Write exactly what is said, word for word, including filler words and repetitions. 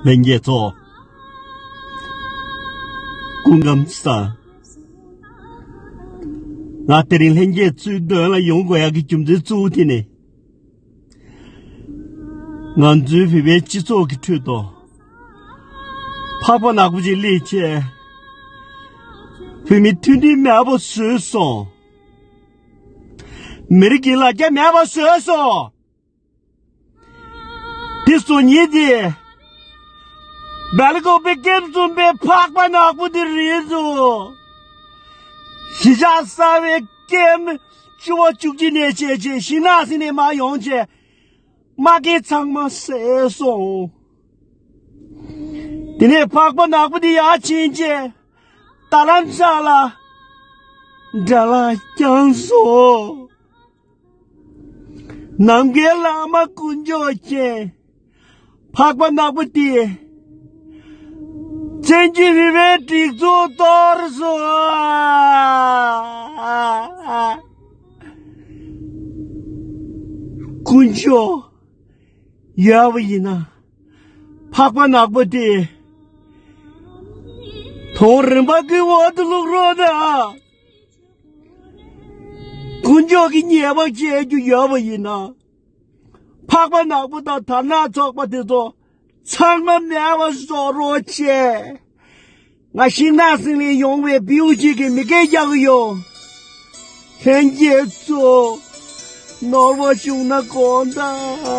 ལྷན་རྒྱས་ཚོ། སྐུ་ཁམས་བཟང་། ང་དེ་རིང་ལྷན་རྒྱས་ཚོའི་མདུན་ལ་ཡོང་དགོས་ཡག་གི་རྒྱུ་མཚན་གཙོ་བོ་དེ་ནི། ང་ཚོའི་བོད་པའི་སྤྱི་ཚོགས་ཀྱི་ཁྲོད་དུ། འཕགས་པ་ནག་པོ་ཅིག་སླེབས་བྱས། བོད་མི་མཐུན་སྒྲིལ་མེད་པ་བཟོས་སོང་། མི་རིགས་ཀྱི་ལ་རྒྱ་མེད་པ་བཟོས་སོང་། དེ་བཟོ་མཁན་དེ། སྦེལ་ཀོབ་པའི་ཀེམ་གསུམ་པའི་འཕགས་པ་ནག་པོ་དེ་རེད་འདུག་གཞིས་ཆགས་གསར་པའི་ཀེམ་བཅུ་པ་བཅུ་གཅིག་ནས་བྱས་བྱས་ཤིང་ནགས་ཟིན་ནས་མར་ཡོང་བྱས། མ་སྐད་ཚང་མ་བསད་སོང་། དེ་ནས་འཕགས་པ་ནག་པོ་དེ་ཡར་ཕྱིན་བྱས། རྡ་རམ་ས་ལ་དགྲ་ལྷ་བསྐྱངས་སོང་། ནམ་མཁའི་ལྷ་མོ་དཀོན་མཆོག་མཁྱེན། འཕགས་པ་ནག་པོ་དེས། བཙན་གྱིས་བོད་པའི་སྒྲིག་འཛུགས་གཏོར་སོང་། དཀོན་མཆོག་ཡོད་པ་ཡིན་ན། འཕགས་པ་ནག་པོ་དེ། དོན་རིན་པ་ཀུན་འོག་ཏུ་བླུག་རོགས་གནང་། དཀོན་མཆོག་གིས་ཉེས་པ་བྱེད་རྒྱུ་ཡོད་པ་ཡིན་ན། འཕགས་པ་ནག་པོ་དང་དར་ནག་ཚོགས་པ་དེ་ཚོ་ཚང་མ་མེད་པ་བཟོ་རོགས་བྱས། ང་ཤིང་ནགས་ཟིན་ནས་ཡོང་བའི་བེའུ་གཅིག་གིས་མི་སྐད་རྒྱག་གི་ཡོད། ལྷན་རྒྱས་ཚོ། ནོར་བ་བྱུང་ན་དགོངས་དག